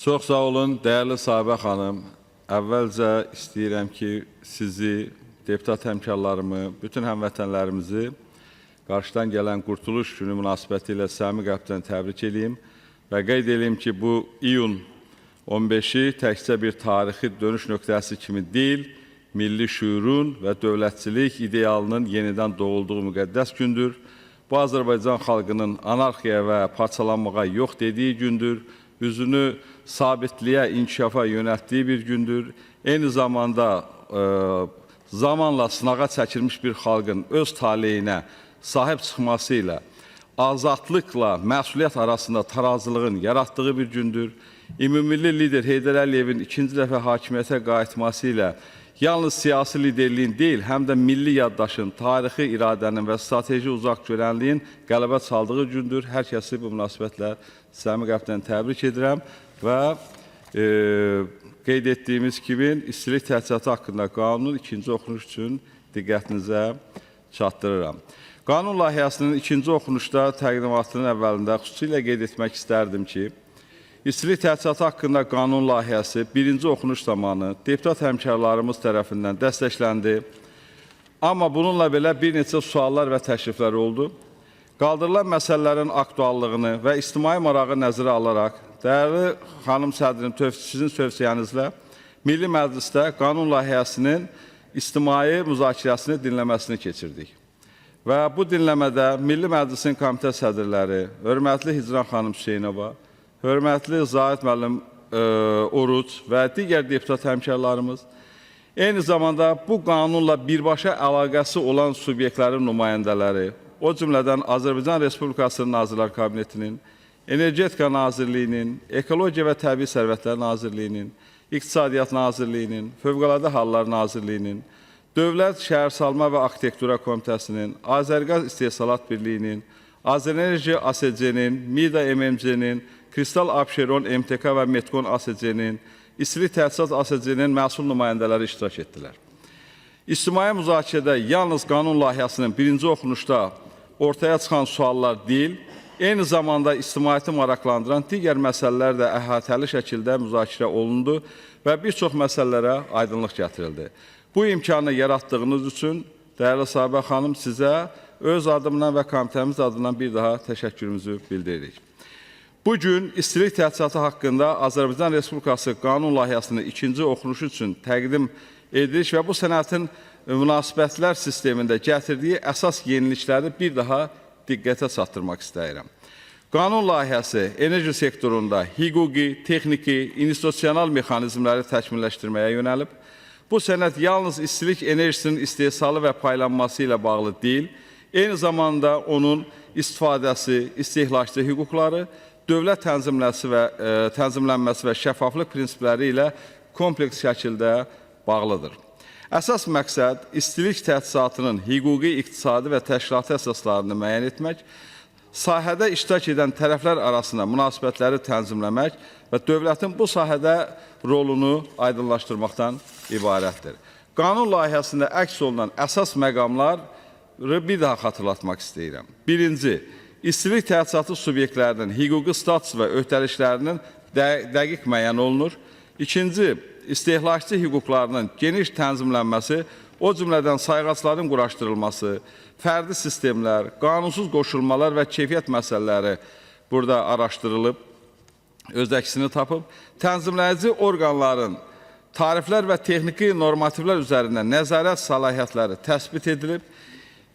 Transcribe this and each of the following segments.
Çox sağ olun, dəyərli Sahibə xanım. Əvvəlcə istəyirəm ki, sizi, deputat həmkarlarımı, bütün həmvətənlərimizi qarşıdan gələn Qurtuluş Günü münasibəti ilə səmimi qəlbdən təbrik eləyim və qeyd eləyim ki, bu iyun 15-i təkcə bir tarixi dönüş nöqtəsi kimi deyil, milli şüurun və dövlətçilik idealının yenidən doğulduğu müqəddəs gündür. Bu Azərbaycan xalqının anarxiyaya və parçalanmağa yox dediyi gündür. Üzünü sabitliyə, inkişafa yönəltdiyi bir gündür. Eyni zamanda zamanla sınağa çəkilmiş bir xalqın öz taleyinə sahib çıxması ilə azadlıqla məsuliyyət arasında tarazlığın yaratdığı bir gündür. Ümummilli lider Heydər Əliyevin ikinci dəfə hakimiyyətə qayıtması ilə yalnız siyasi liderliyin deyil, həm də milli yaddaşın, tarixi iradənin və strateji uzaqgörənliyin qələbə çaldığı gündür. Hər kəsi bu münasibətlə səmimi qəlbdən təbrik edirəm və qeyd etdiyimiz kimi istilik təchizatı haqqında qanunun ikinci oxunuş üçün diqqətinizə çatdırıram. Qanun layihəsinin ikinci oxunuşda təqdimatının əvvəlində xüsusilə qeyd etmək istərdim ki, İstilik təchizatı haqqında qanun layihəsi birinci oxunuş zamanı deputat həmkarlarımız tərəfindən dəstəkləndi. Amma bununla belə bir neçə suallar və təkliflər oldu. Qaldırılan məsələlərin aktuallığını və ictimai marağı nəzərə alaraq, dəyərli xanım sədrim, sizin tövsiyənizlə Milli Məclisdə qanun layihəsinin ictimai müzakirəsini dinləməsini keçirdik. Və bu dinləmədə Milli Məclisin komitə sədrləri, hörmətli Hicran xanım Hüseynova, hörmətli Zahid müəllim Oruc və digər deputat həmkarlarımız, eyni zamanda bu qanunla birbaşa əlaqəsi olan subyektlərin nümayəndələri, o cümlədən Azərbaycan Respublikasının Nazirlər Kabinetinin, Energetika Nazirliyinin, Ekologiya və Təbii Sərvətlər Nazirliyinin, İqtisadiyyat Nazirliyinin, Fövqəladə Hallar Nazirliyinin, Dövlət Şəhərsalma və Arxitektura Komitəsinin, Azərqaz İstehsalat Birliyinin, Azerenerji ASC-nin, MİDA MMC-nin, Kristal Abşeron MTK və Metkon ASC-nin, İstilik Təchizat ASC-nin məsul nümayəndələri iştirak etdilər. İctimai müzakirədə yalnız qanun layihəsinin birinci oxunuşda ortaya çıxan suallar deyil, eyni zamanda ictimaiyyəti maraqlandıran digər məsələlər də əhatəli şəkildə müzakirə olundu və bir çox məsələlərə aydınlıq gətirildi. Bu imkanı yaratdığınız üçün, dəyərli Sahibə xanım, sizə öz adımdan və komitəmiz adından bir daha təşəkkürümüzü bildiririk. Bu gün istilik təchizatı haqqında Azərbaycan Respublikası qanun layihəsinin ikinci oxunuşu üçün təqdim edirik və bu sənətin münasibətlər sistemində gətirdiyi əsas yenilikləri bir daha diqqətə çatdırmaq istəyirəm. Qanun layihəsi enerji sektorunda hüquqi, texniki, institusional mexanizmləri təkmilləşdirməyə yönəlib. Bu sənəd yalnız istilik enerjisinin istehsalı və paylanması ilə bağlı deyil, eyni zamanda onun istifadəsi, istehlakçı hüquqları, dövlət tənzimləsi və tənzimlənməsi və şəffaflıq prinsipləri ilə kompleks şəkildə bağlıdır. Əsas məqsəd istilik təchizatının hüquqi, iqtisadi və təşkilati əsaslarını müəyyən etmək, sahədə iştirak edən tərəflər arasında münasibətləri tənzimləmək və dövlətin bu sahədə rolunu aydınlaşdırmaqdan ibarətdir. Qanun layihəsində əks olunan əsas məqamları bir daha xatırlatmaq istəyirəm. Birinci, istilik təchizatı subyektlərinin hüquqi statusu və öhdəliklərinin dəqiq müəyyən olunur. İkinci, istehlakçı hüquqlarının geniş tənzimlənməsi, o cümlədən sayğacların quraşdırılması, fərdi sistemlər, qanunsuz qoşulmalar və keyfiyyət məsələləri burada araşdırılıb, öz əksini tapıb. Tənzimləyici orqanların tariflər və texniki normativlər üzərindən nəzarət səlahiyyətləri təsbit edilib.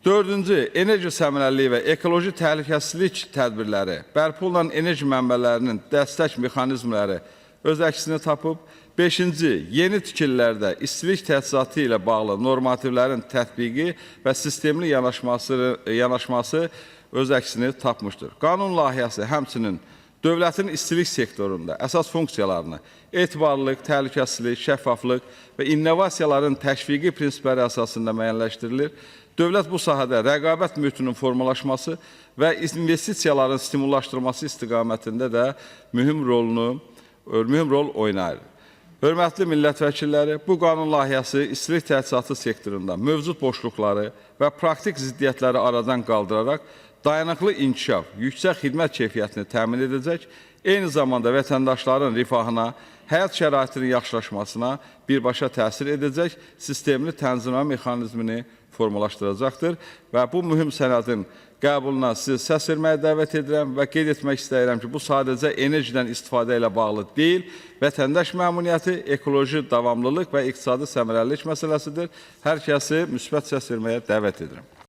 Dördüncü, enerji səmərəliliyi və ekoloji təhlükəsizlik tədbirləri, bərpa olunan enerji mənbələrinin dəstək mexanizmləri öz əksini tapıb. Beşinci, yeni tikililərdə istilik təchizatı ilə bağlı normativlərin tətbiqi və sistemli yanaşması öz əksini tapmışdır. Qanun layihəsi həmçinin dövlətin istilik sektorunda əsas funksiyalarını etibarlılıq, təhlükəsizlik, şəffaflıq və innovasiyaların təşviqi prinsipləri əsasında müəyyənləşdirilir. Dövlət bu sahədə rəqabət mühitinin formalaşması və investisiyaların stimullaşdırılması istiqamətində də mühüm rol oynayır. Hörmətli millət vəkilləri, bu qanun layihəsi istilik təchizatı sektorunda mövcud boşluqları və praktik ziddiyyətləri aradan qaldıraraq dayanıqlı inkişaf, yüksək xidmət keyfiyyətini təmin edəcək, eyni zamanda vətəndaşların rifahına, həyat şəraitinin yaxşılaşmasına birbaşa təsir edəcək sistemli tənzimləmə mexanizmini formalaşdıracaqdır və bu mühüm sənədin qəbuluna sizi səs verməyə dəvət edirəm və qeyd etmək istəyirəm ki, bu sadəcə enerjidən istifadə ilə bağlı deyil, vətəndaş məmnuniyyəti, ekoloji davamlılıq və iqtisadi səmərəlilik məsələsidir. Hər kəsi müsbət səs verməyə dəvət edirəm.